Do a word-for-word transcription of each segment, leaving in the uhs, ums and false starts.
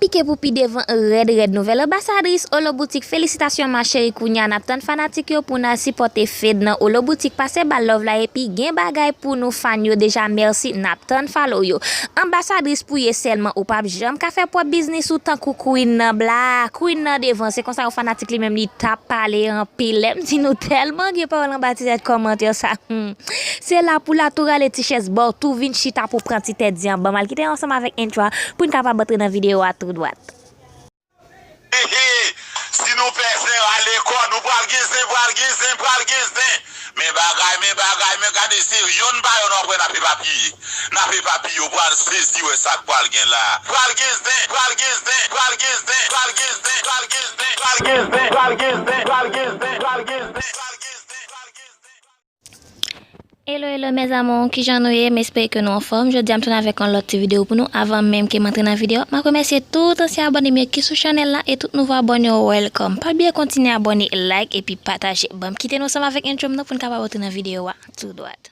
Pike pou pi devan, rèd rèd nouvèl anbasadris Olo Boutik, felisitasyon ma chérie, kounya n ap tann fanatik yo pou n al sipòte Fed nan Olo Boutik, pase ba l love la epi gen bagay pou nou fan yo deja, mèsi, n ap tann follow yo. Anbasadris pou ye sèlman, ou p ap janm ka fè pwòp biznis ou tankou Queen nan bla, Queen nan devan, se konsa yon fanatik li menm li t ap pale anpil, lè m di nou tèlman gen pawòl anba ti tèt kòmantè sa, hmm. Se la pou la tou rale ti chèz ba w tou vin chita pou pran ti tèt di an ban m al kite ansanm avèk intro a pou n kapab antre nan videyo a tou dwat. Hehe, si nou pè zen rale kò nou pral gen zen, pral gen zen, pral gen zen. Men bagay, men bagay, men gade se yonn pa yonn w ap wè n ap epapiye. N ap epapiye, w pral sezi wè sa k pral gen la. Pral gen zen, pral gen zen, pral gen zen, pral gen zen, pral gen zen, pral gen zen, pral gen zen, pral gen zen, pral gen zen, pral gen zen, pral gen zen. Hello hello mes amours, kijan nou ye? M espere ke nou anfòm. Jodi a m tounen avèk yon lòt ti videyo pou nou. Avan menm ke m antre nan videyo, m ap remèsye tout ansyen abòne m yo ki sou chanèl la e tout nouvo abòne yo, welcome. Pa bliye kontinye abòne, like epi pataje. Ban m kite nou ansanm avèk intro m nan pou n kapab antre nan videyo a tou dwat.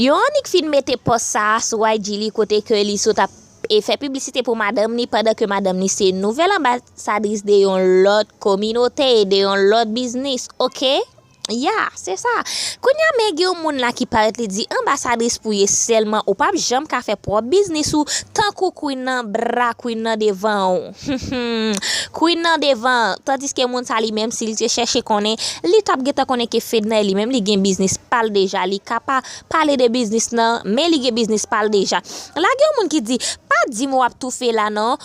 Lyon annik fin mete pòs sa a sou I G li kote ke li sot ap e fè piblisite pou madanm li pandan ke madanm li se nouvèl anbasadris de yon lòt kominote, de yon lòt biznis, oke? Ya, se sa. Kounye a men gen yon moun la ki parèt li di anbasadris pou ye sèlman ou p ap janm ka fè pwòp biznis ou tankou Queen nan bra Queen nan devan ou. Queen nan devan, tandiske moun sa li menm si li te chèche konnen, li t ap gentan konnen ke Fedna li menm li gen biznis pa l deja, li ka pa pale de biznis nan, men li gen biznis pa l deja. La gen yon moun ki di, pa di m w ap toufe la non.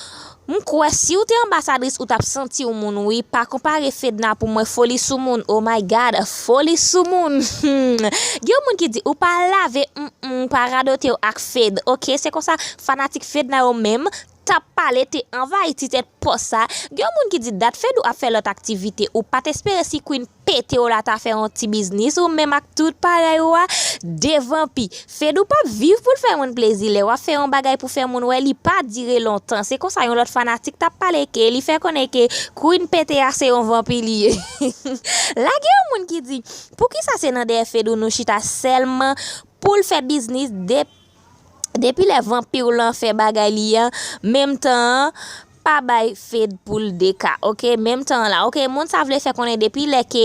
M kwè si w te anbasadris ou t ap santi w moun wi, pa konpare Fedna pou mwen foli sou moun, oh my God, foli sou moun. Gen yon moun ki di ou pa lave, mm, mm, pa radote w ak Fed, oke, se konsa fanatik Fedna yo menm t ap pale te anvayi ti tèt pòs sa. Gen yon moun ki di dat Fed ou ap fè lòt aktivite, ou pa t espere si Queen pete w la ta fè yon ti biznis ou menm ak tout parèy ou a, de vanpi. Fed ou p ap viv pou l fè moun plezi, lè w ap fè yon bagay pou fè moun wè li pa dire lontan. Se konsa yon lòt fanatik t ap pale ke li fè konnen ke Queen pete a se yon vanpi li ye. La gen yon moun ki di, poukisa se nan dèyè Fed ou nou chita sèlman pou l fè biznis de Depi lè vanpi w lan fè bagay li an, menm tan an, pa bay Fed pou l de ka, oke? Menm tan an la, oke? Moun sa vle fè konnen depi lè ke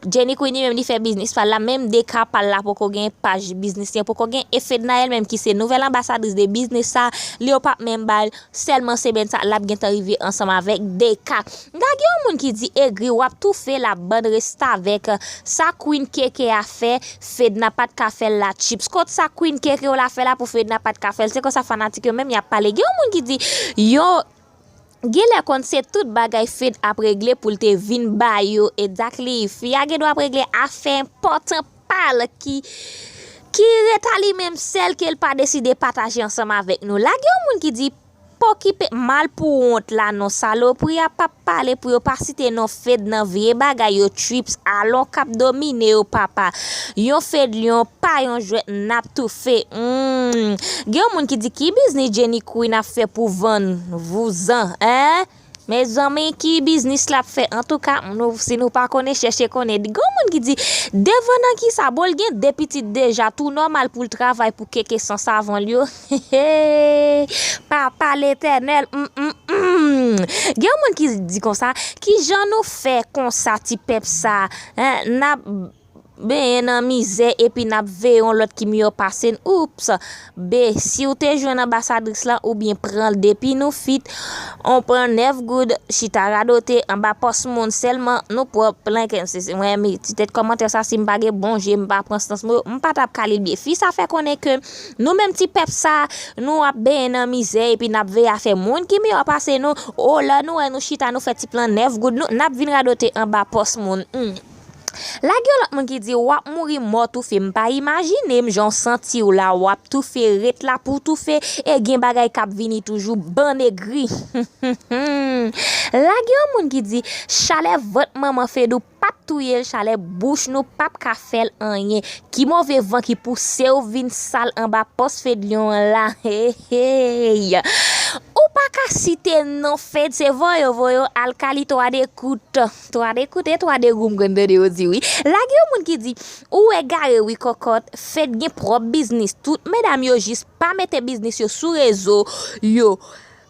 Jenny Queen li menm li fè biznis pa l la, menm de ka pa l la poko gen, paj biznis li an poko gen, e Fedna èl menm ki se nouvèl anbasadris de biznis sa, li yo p ap menm ba l, sèlman semèn sa l ap gentan rive ansanm avèk de ka. Gade yon moun ki di egri w ap toufe la bann restavèk, sa Queen keke a fè, Fedna pa t ka fè l la tchips. Kot sa Queen keke w la fè la pou Fedna pa t ka fè l? Se konsa fanatik yo menm y ap pale. Gen yon moun ki di, yo, genlè konn se tout bagay Fed ap regle pou l te vin ba yo. Exactly. Fi a gen dwa ap regle afè enpòtan pa l ki, ki ret a li menm sèl ke l pa deside pataje ansanm avèk nou. La gen yon moun ki di, pa okipe mal pou wont la non, salopri a p ap pale pou yo pa site non Fed nan vye bagay yo, tchips, alon k ap domine yo papa. Yon Fed lyon pa yon jwèt n ap toufe. Hmm. Gen yon moun ki di ki biznis Jenny Queen ap fè pou vann vouzan, en? Mezanmi, ki biznis l ap fè? Antouka, nou, si nou pa konnen, chèche konnen. Gen yon moun ki di, devan nan kisa? Bon, l gen de pitit deja, tou nòmal pou l travay pou keke san savon l yo. Papa Letènèl, mm, mm, mm. Gen yon moun ki di konsa, kijan nou fè konsa ti pèp sa, en, n ap benyen nan mizè epi n ap veye yon lòt ki miyò pase n. Oups! Be, si w te jwenn anbasadris lan oubyen pran l depi nou fit, on pran nèf goud, chita radote anba pòs moun sèlman, nou pwòp plen kè m. Se, se, mwen, men ti tèt kòmantè sa, si m pa gen bon je, m pa pran sans mo yo, m pa t ap ka li l byen. Fi sa fè konnen ke nou menm ti pèp sa, nou ap benyen nan mizè epi n ap veye afè moun ki miyò pase nou. O, lè nou wè nou chita, nou fè ti plan nèf goud, nou, n ap vin radote anba pòs moun. Hmm. La gen yon lòt moun ki di, w ap mouri mò toufe. M pa imajine m jan w santi w la, w ap toufe, ret la pou w toufe, e gen bagay k ap vini toujou, bann egri. La gen yon moun ki di, chalè vant manman Fedou p ap touye l, chalè bouch nou p ap ka fè l anyen. Ki move van ki pouse w vin sal anba pòs Fedlion an la? Hey, hey. Ou pa ka Site non Fed, se voye yo voye yo al Kali twa de kout. Twa de kout e twa de goum, grann tande yo di wi. La gen yon moun ki di, ou wè gare wi kòkòt, Fed gen pwòp biznis. Tout medam yo jis pa mete biznis yo sou rezo yo.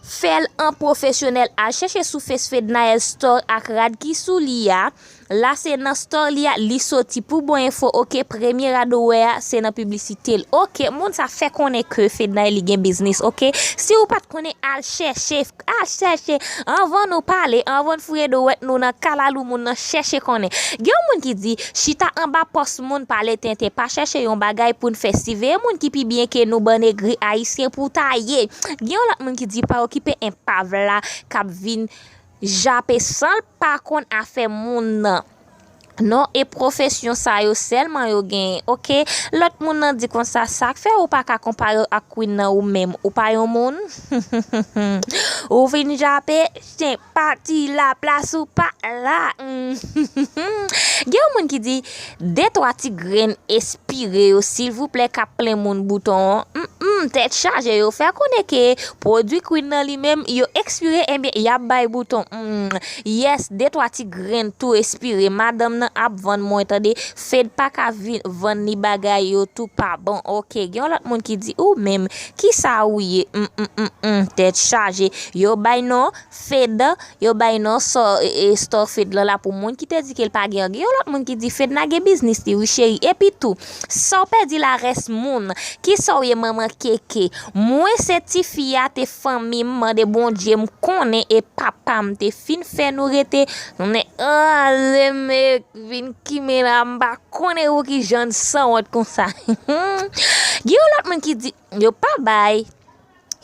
Fè l an pwofesyonèl, al chèche sou Face Fednaelle Store ak rad ki sou li a. La se nan store li a li soti. Pou bon enfo, oke, premye rad ou wè a se nan piblisite l. Oke, moun sa fè konnen ke Fednaelle li gen biznis, oke. Si ou pa t konnen, al chèche, al chèche. Anvan nou pale, anvan n fouye dwèt nou nan kalalou moun nan, chèche konnen. Gen yon moun ki di, chita anba pòs moun pale tenten, pa chèche yon bagay pou n fè. Siveye moun ki pi byen ke nou, bann egri ayisyen pou ta ye. Gen yon lòt moun ki di pa okipe enpav la k ap vin jape san l pa konn afè moun nan. Non e pwofesyon sa yo sèlman yo genyen, oke? Lòt moun nan di konsa, sa k fè ou pa ka konpare w ak Queen nan ou menm? Ou pa yon moun? Ou vin jape, chen pati la, plas ou pa la. Gen yon moun ki di, de twa ti grenn espire yo, silvouplè, k ap plen moun bouton an. Mm, tèt chaje, yo fè konnen ke pwodui Queen nan li menm, yo ekspire, ebyen, y ap bay bouton. Mm, yes, de twa ti grenn tou espire. Madanm nan ap vann mwen, tande. Fed pa ka vin vann li bagay yo tou pa bon. Oke, gen yon lòt moun ki di, ou menm, kisa ou ye? Mm, mm, mm, mm, tèt chaje. Yo bay non Fed, yo bay non sò, e, e, store Fed lan la pou moun ki te di ke l pa gen. Gen yon lòt moun ki di, Fedna gen biznis li, wi, cheri. Epi tou, sa w pèdi la rès moun? Kisa w ye, manman keke? Mwen se tifi a, te fanmi m, mande Bondye, m konnen e papa m te fin fè nou rete. Men, ah, se m vin kimen la, m pa konnen pou ki jan n sanwont konsa. Gen yon lòt moun ki di, yo pa bay,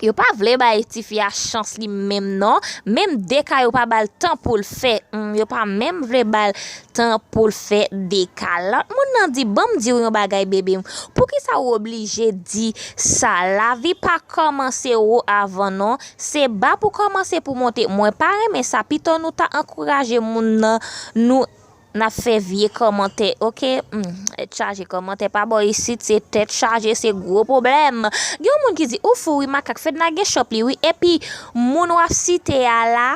yo pa vle bay tifi a chans li menm non. Menm de ka yo pa ba l tan pou l fè. Hmm, yo pa menm vle ba l tan pou l fè de ka. Lòt moun nan di, ban m di w yon bagay, bebe m. Poukisa ou oblije di sa? Lavi pa kòmanse wo avan non. Se ba pou kòmanse pou monte. Mwen pa renmen sa. Pito nou ta ankouraje moun nan, nou n ap fè vye kòmantè, oke? Hmm, tèt chaje, kòmantè pa bò isit, se tèt chaje, se gwo pwoblèm. Gen yon moun ki di, ou fou wi, makak, Fedna gen shop li wi, epi moun w ap site a la,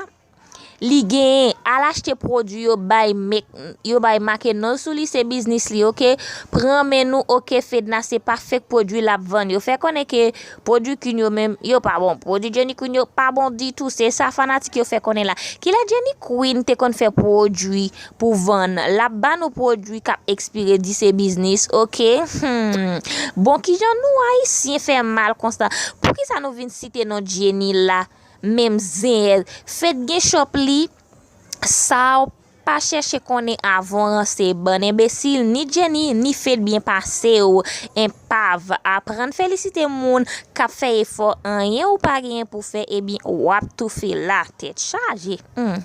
li genyen, al achte pwodui yo bay mek, yo bay make non l sou li, se biznis li, oke? Pran men nou, oke, Fedna se pa fake pwodui l ap vann. Yo fè konnen ke pwodui Queen yo menm, yo pa bon. Pwodui Jenny Queen yo pa bon ditou, se sa fanatik yo fè konnen la. Kilè Jenny Queen te konn fè pwodui pou vann? L ap ba nou pwodui k ap ekspire, di se biznis, oke? Hmm. Bon, kijan nou ayisyen fè mal konsa? Poukisa nou vin site non Jenny la? Menm zen, Fed gen shop li, sa w pa chèche konnen avan w ranse, bann enbesil, ni Jenny, ni Fed byen pase w, enpav, aprann felisite moun k ap fè efò, anyen ou pa genyen pou fè, ebyen, w ap toufe la, tèt chaje. Hmm.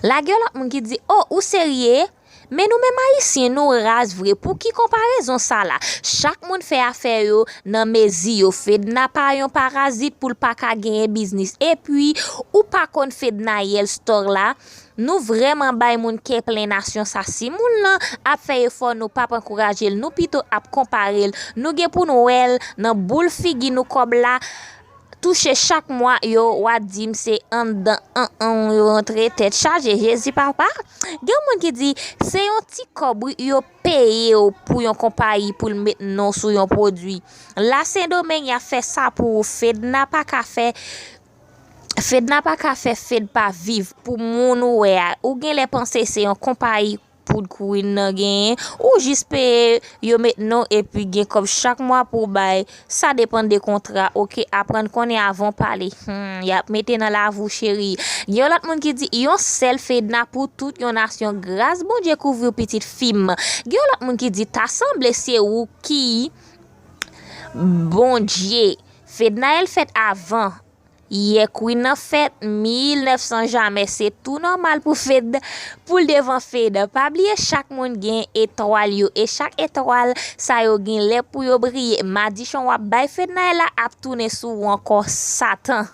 La gen lòt moun ki di, oh, ou serye? Men nou menm ayisyen, nou raz vre. Pou ki konparezon sa la? Chak moun fè afè yo nan mezi yo. Fedna pa yon parazit pou l pa ka genyen biznis. Epi, ou pa konn Fednaelle Store la? Nou vrèman bay moun kè plen nasyon sa. Si moun nan ap fè efò, nou p ap ankouraje l. Nou pito ap konpare l. Nou gen pou n wè l nan boul figi nou kòb la touche chak mwa yo, w a di m se anndan an an yo rantre, tèt chaje, Jezi papa. Gen moun ki di, se yon ti kòb wi yo peye w pou yon konpayi pou l met non sou yon pwodui. La Sendomeng, y ap fè sa pou ou. Fedna pa ka fè, Fedna pa ka fè Fed pa viv pou moun ou wè a. Ou genlè panse se yon konpayi poud Queen nan genyen, ou jis peye yo met non epi gen kòb chak mwa pou w bay, sa depann de kontra, oke, aprann konnen avan w pale, hmm, y ap mete nan lavi w cheri. Gen yon lòt moun ki di, yon sèl Fedna pou tout yon nasyon, gras Bondye kouvri w pitit fi m. Gen yon lòt moun ki di, ta sanble se ou ki Bondye. Fednaelle fèt avan yè, Queen nan fèt mil nèf san jamè, se tou nòmal pou Fed, pou l devan Fed. Pa bliye chak moun gen etwal yo, e chak etwal sa yo gen lè pou yo briye. Madichon w ap bay Fednaelle la ap tounen sou ou ankò, Satan.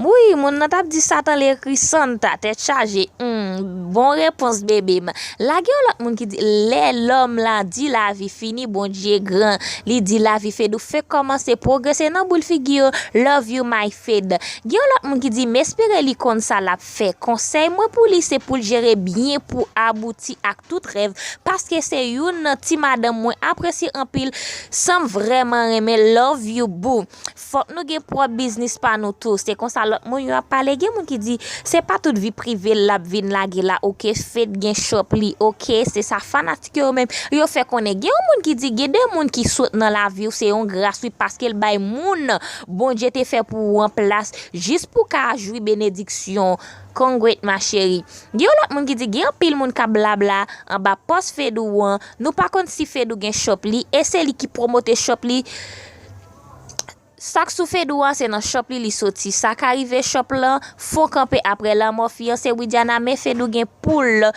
Wi, moun nan t ap di Satan l ekri Santa, tèt chaje. Hmm, bon repons, bebe m. La gen yon lòt moun ki di, lè lòm la di lavi fini, Bondye gran. Li di lavi fedou fek kòmanse pwogrese nan boul figi yo. Love you, my Fed. Gen yon lòt moun ki di, m espere li konn sa l ap fè. Konsèy mwen pou li, se pou l jere byen pou abouti ak tout rèv, paske se youn nan ti madanm mwen apresye anpil, sa m vrèman renmen, love you boo. Fòk nou gen pwòp biznis pa nou tou. Se konsa lòt moun yo ap pale. Gen moun ki di, se pa tout vi prive l ap vin lage la, oke, Fed gen shop li, oke, se sa fanatik yo menm, yo fè konnen. Gen yon moun ki di, gen de moun ki sot nan lavi w, se yon gras wi, paske l bay moun Bondye te fè pou ou an plas, jis pou ka jwi benediksyon. Congrats ma chérie. Gen yon lòt moun ki di, gen anpil moun k ap blabla anba pòs Fedou an, nou pa konn si Fedou gen shop li, e se li ki pwomote shop li. Sa k sou Fedou an, se nan shop li li soti. Sa ka rive shop lan, fon kanpe apre lanmò fiyanse Widiana, men Fedou gen pou l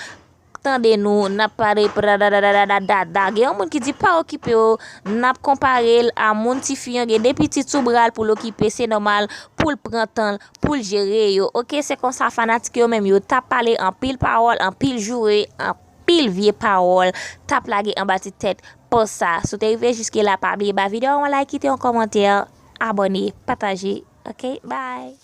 tande nou, n ap pale pradadadadadada. Gen yon moun ki di pa okipe yo, n ap konpare l a moun tifi an, gen de pitit sou bra l pou l okipe, se nòmal pou l pran tan l, pou l jere yo. Oke, se konsa fanatik yo menm, yo t ap pale anpil pawòl, anpil joure, anpil vye pawòl, t ap lage anba ti tèt pòs sa. Si w te rive jiske la, pa bliye ba videyo a yon like, kite yon kòmantè, abòne, pataje. Oke, bye.